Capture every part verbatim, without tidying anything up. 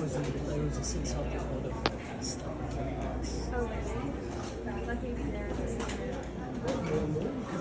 Because I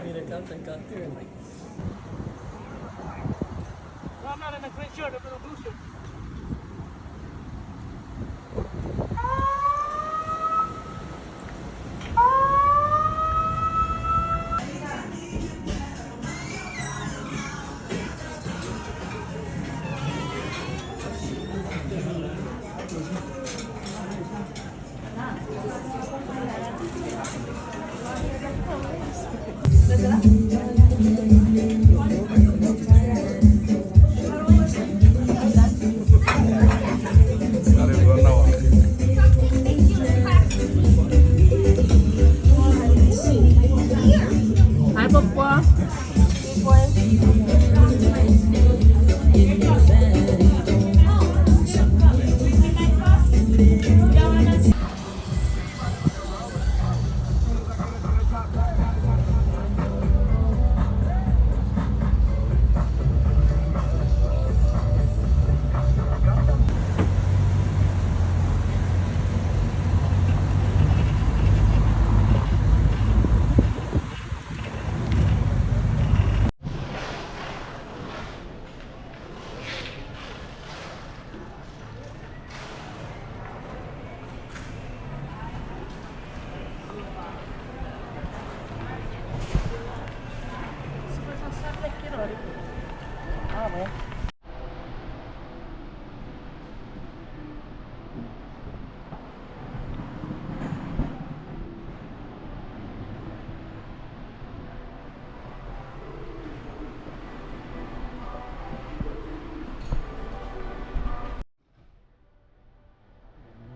mean, I got, I got there and like, I'm not in a great shirt, I'm gonna lose it. Hi, Papa.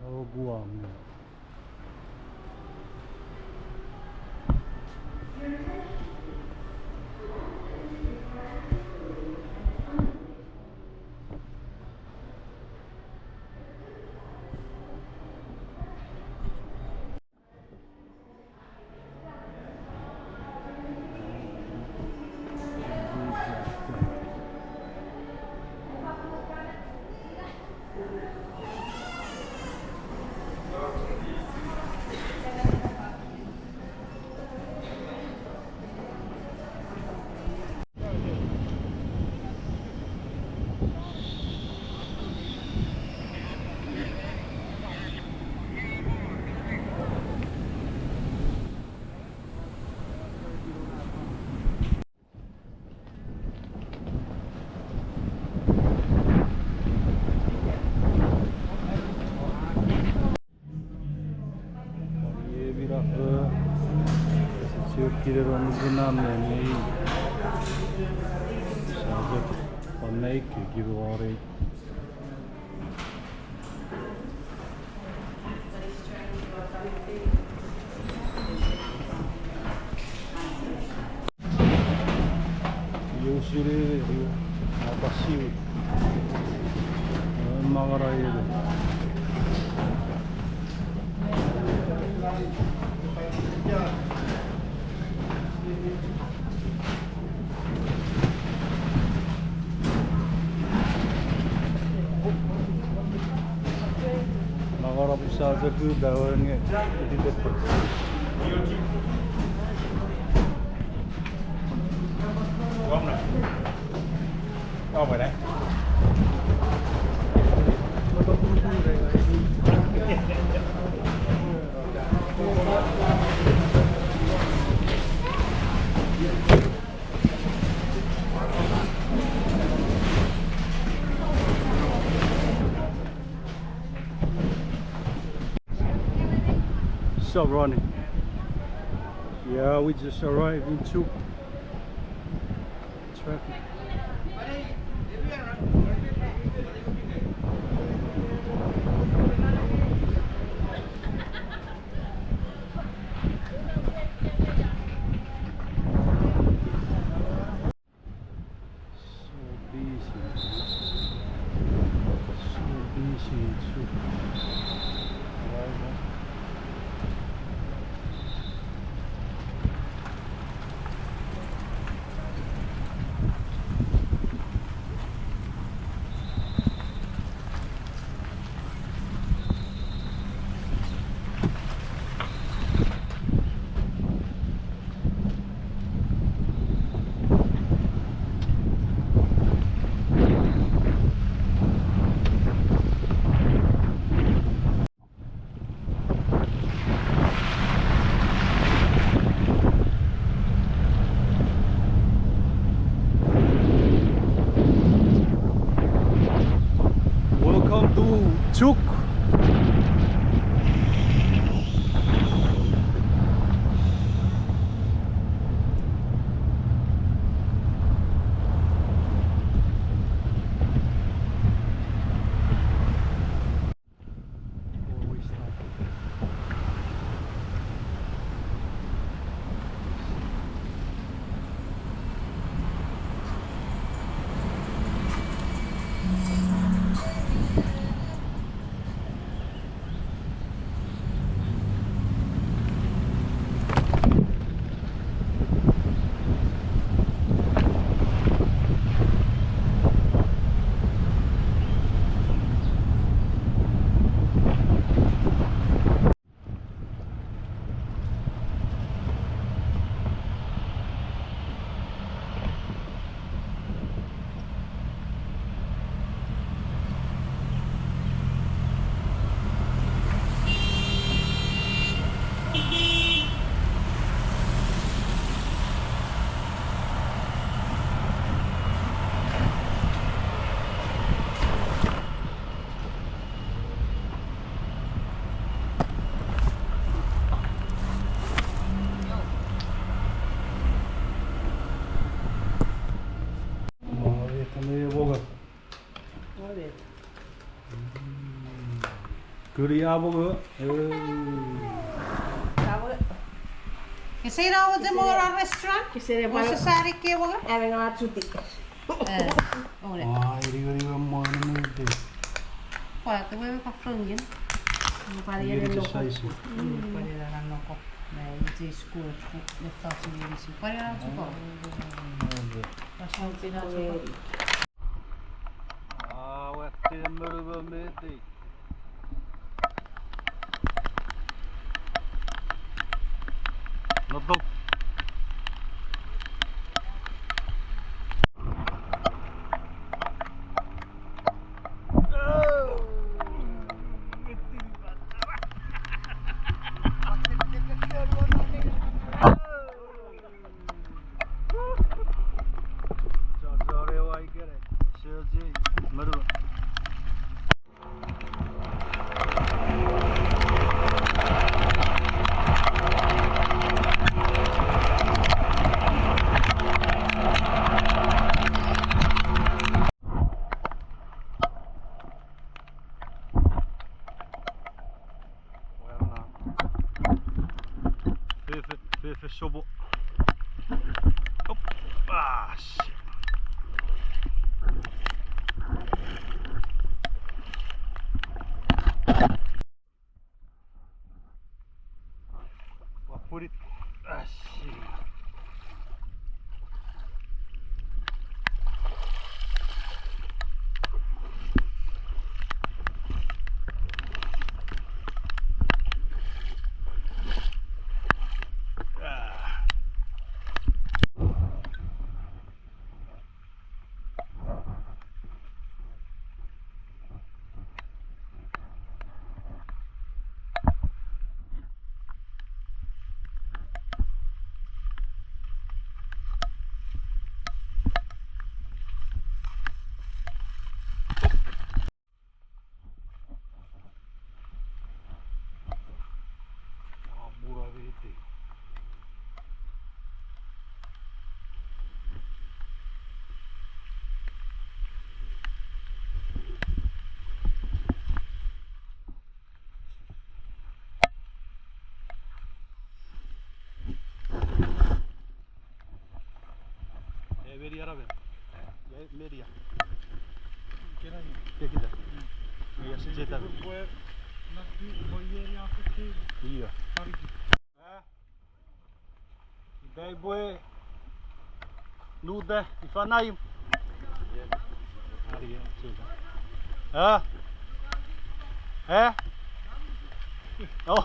Oh, Guam. Iei mi nap, eh, secure kire ron kuna me mei. Sa tek pwan mei ke kire wari. Iu siri, iu, apa siu. Eh, mangara iu. Mangara pusa seku dawen nge. Still running. Yeah, we just arrived in Chuuk. Traffic. So busy. So busy in Chuuk. Arrival. Kuri a mongo. Ese ina mochen mongo non restaurant? Ese ina mongo. Ese sani ke mongo? Ave nga chuti. Eh, ore. Ah, iri, iri, iri, mo, mo, mo, mo. Pwata we ka fungin. Mo pwata iri, iri, iri, noko. Saisi. Mm, pwata iri, noko. Na, iri, school, school, le tasi, iri, si. Pwata iri, noko. Ah, ore. Pwata iri, noko. Ah, we, te, mo, mo, mo, te. Notok. Fefe, fefe sopo. Op. Ah, shit. Ua put it. Ah, shit. Ah. Eh, media ra me. Me-, media. Kena ni. Ke kita. Hmm. Media se jeta. Kue, na ki, ko ye ni a fiti. Iya. Tariki. Eh? Itai pwe. Nuta, ifa naim. Ari, eh, jeta. Eh? Eh? Oh.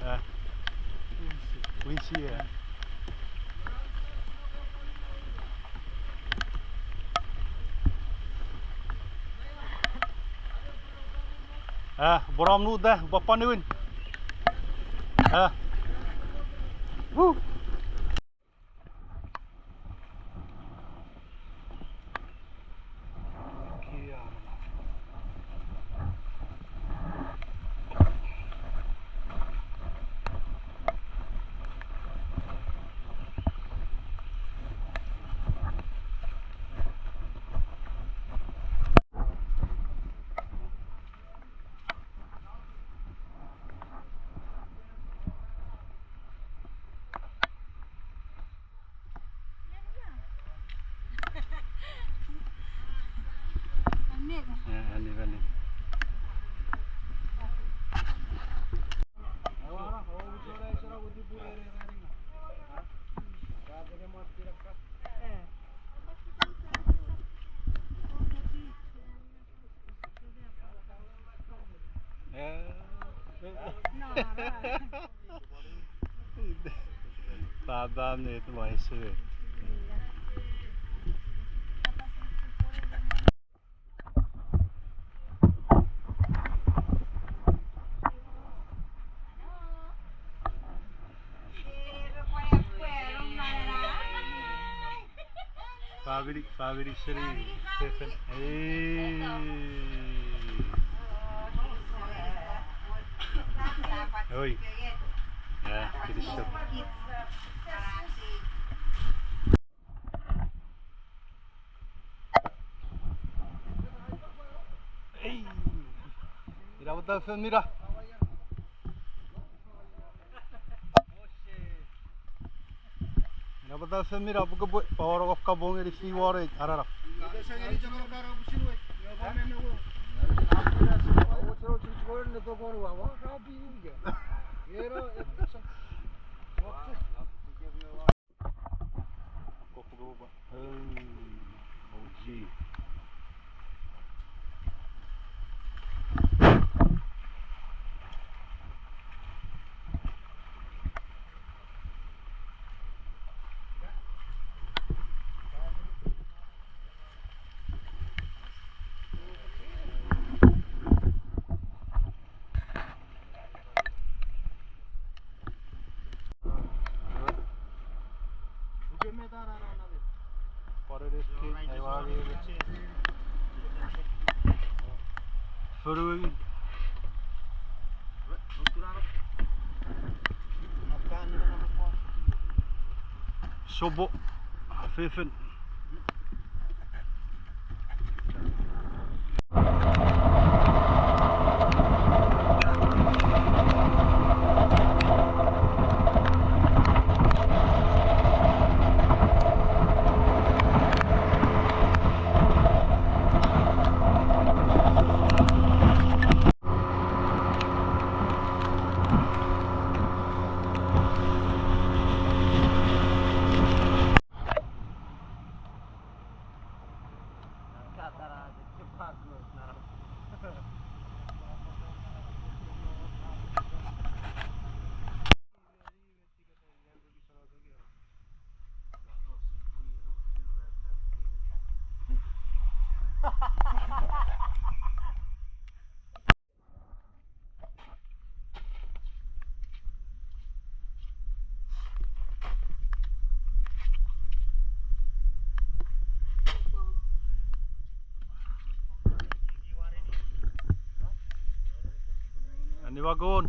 Eh. Winsi, eh. Eh, borom nuta, papa niwin. Eh. Woo. Kia. Ani, ani. Eh. Papa, met waise. Family, family seni fefin. Ei. Oi. Ya, kinisou. Ei. Ina pwata fen mira. Ina pwata fen mira, pwe kopwe, pwe oro kap ngeni si wore, arara. Following. Sopo. Fefin. Ani wakon.